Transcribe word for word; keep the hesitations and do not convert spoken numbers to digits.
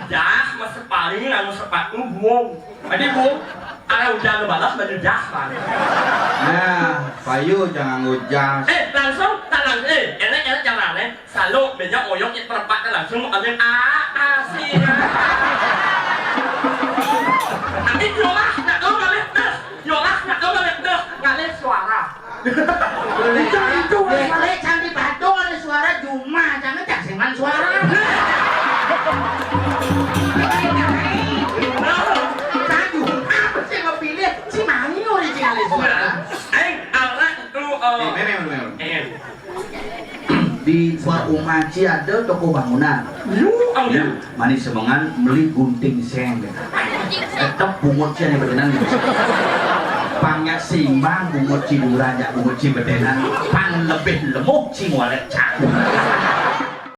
Dah, mas separi nganggo sepatu buung. Tadi buung, arah ujan balas baju jas, Bang. Nah, payu jangan nganggo jas. Eh, langsung, tak langsung, eh, enak-enak carane. Selalu beda oyong yang perempat langsung ada a a sih. Tapi yolah, nak tahu ngalih dah. Yolah, nak tahu ngalih dah. Ngalih suara. Itu, itu, Dek, suara. Lek, cang di Badung ada suara Juma, jangan cang seman suara. Nah, Juma sih mau pilih, si Mani original suara. Aing anak itu, eh, Eh, memang, memang. Eh. Di suar umaci ada toko bangunan. Lu, oh, ya. Mani semengan beli gunting seng. Tetep bungut sih yang betenan gitu. Pangnya simbang bungut ci dura, ya, bungut ci betenan. Pang lebih lemuh ci ngolek cak.